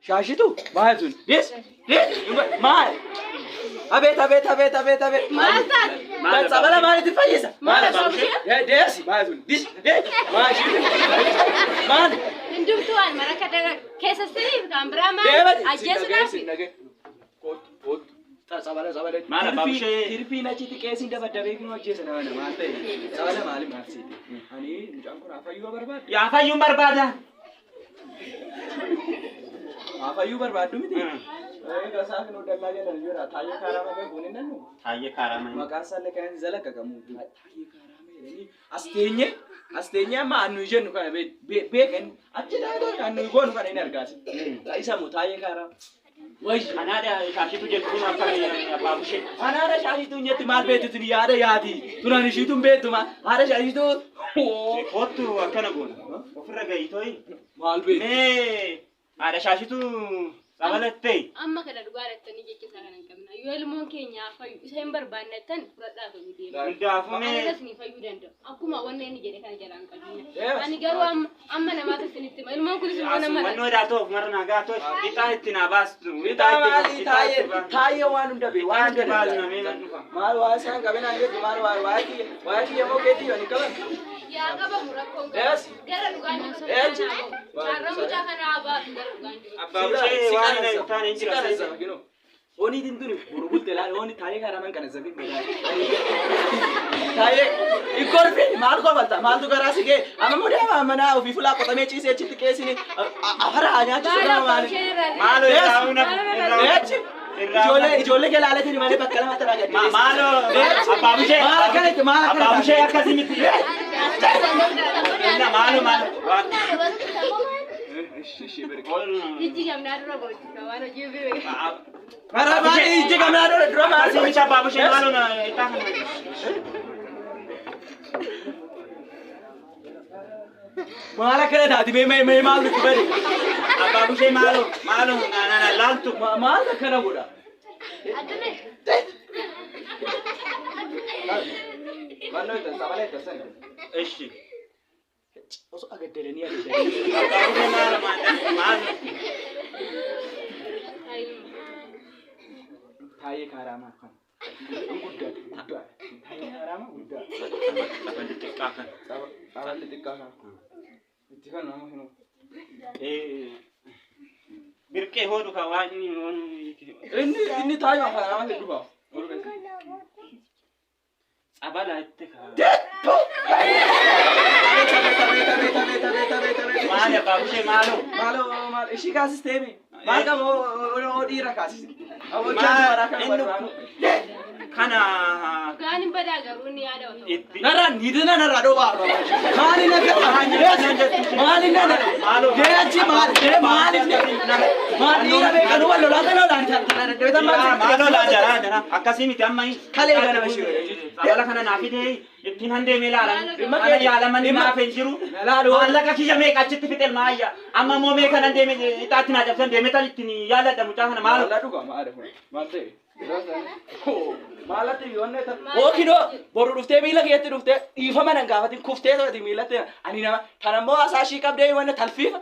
Shaashitu maal sun? Dis dis maal? Abeet abeet abeet abeet abeet. Maal taate? Maal tsabala maalitti fayyisa? Maal abbaa bushee? Deesi maal sun? Dis dis maal shiitu? Maal? Hundumtuu waan mara dara keessa siriif kan biraa maal Deemati. ajjeesuudhaaf Kootu kootu. Tsabala tsabala. Maal abbaa bushee? Tirfiin achitti qeesiin dabaddabee kun ajjeesa nama maal ta'e? Tsabala maali maal siiti? Ani mucaan kun hafayyuu barbaada. Yaa fayyuun barbaada. Hafayyuu barbaaddu miti. Egaa isaa kan dallaa jala jira. Taayyee kaaraa malee kun hin nannu. Taayyee kaaraa malee. Maqaan isaallee kan zalaqaqamu. Taayyee kaaraa malee as teenye as teenye amma annu jennu kana beekan achi taatee annu goonu kana hin argaasi. Isa moo taayyee kaaraa. Wayyi. Anaadha shaashitu jettu kun akka abbaa bushee. Anaadha shaashituu jetti maal beektu tuni yaada yaati. Tunaan ishiituun beektu maal haadha shaashituu. Kottu akkana goona. Ofirra gahi to'i. Maal beektu? Mee haadha shaashitu tsabalattee. amma kana dhugaa dhattanii jecha isaa kana hin qabna. Yoo ilmoon keenya haa fayyu isa hin barbaannattan fudhadhaa fayyuu deema. Hundaafuu Ani mee irras ni fayyuu danda'u. Akkuma wanna inni jedhe kana jalaan qabina. Yes. Ani garuu amma amma namaatu isinitti hima. Ilmoon kunis ilmoo nama wannoo daatoo of marra naa gaatoo ixaa itti naa baastu. Ixaa maali taayyee taayyee waan hunda beeku waan hunda Maal danda'a. namee nan dhufa. Maal waa isaan qabinaan jettu maal waa waa kiyya waa kiyya moo keetii yoo ni qaban. Yaa qabamu rakkoon Yes. gara dhugaan jiru Yes. kanaa bahu. Carraa mucaa kanaa baatu gara dhugaan jiru. Abbaa bushee waan hin taane hin jira. Hooni tintuni boru bulte laal hooni taayee karaa man kana zabi Taayee ikorfi maal kofalta maaltu garaa si ga'e amma mudee mana ofii fulaa qotamee ciisee achitti qeessini afara haa nyaachisu Maal nama abbaa maali. ishee irraa Maaloo Yes. irraa una irraa Eechi ijoollee ijoollee kee laalatiin malee bakka lama taraa gaddi. Maaloo abbaa bushee Maal akkanatti maal akkanatti. abbaa bushee akkasii miti. Maaloo maaloo. Ijji gamnaa dura bochisa waan hojii beeku. Karaa baay'ee ijji gamnaa dura dura maal. Akkasii miti abbaa bushee maaloo na ixaa kana. Maal akkana taati mee mee mee maal nutti bari. Abbaa bushee maaloo maaloo na na na laaltu. Maal akkana godha. Mannoo itti sabalee itti sani. Ishi. Osoo agaddalanii agaddalanii. Abbaa bushee maaloo maaloo. Taayee kaaraamaa kana. Guddaa guddaa. Taayee kaaraamaa guddaa. Aballi xiqqaa kana. Aballi xiqqaa kana. Itti kan nama hin Birqee hoodhu kan waan inni Inni inni taayee kaaraamaa hin dhufa. Tsabala itti kaa. Maali abbaa bushee maaloo. Maaloo maal ishii kaasistee mi? Maal qaba oo dhiira kaasiste? Kana Dhugaan hin badaa garuu inni yaada otoo. itti. Narraa niitina narraa dhowwaa. Maali na gata? Maali na na? Deechi maal maali maal dhiira beekanuu wal lolaa kana olaan kan kana dadhabatan maal Maaloo laa jaraa jaraa akkasii miti amma. Kalee kana bashii godhe. Tsabala kana naa fidee ittiin handeemee laalan. Mana yaalamanii naaf hin jiru. Laalu. Maallaqa kiyya meeqa achitti fixel maayya. Amma immoo meeqa nan deeme ixaatti naa cabsan deeme tan ittiin yaaladha mucaa kana maaloo. Maal dhuga maal maal ta'e? Maalatti yoonne ta. Ookinoo boru dhuftee miila keetti dhuftee dhiifama nan gaafatin kuftee to'ati miilatti ani nama kan ammoo asaa ishii qabdee yoonne talfiifa.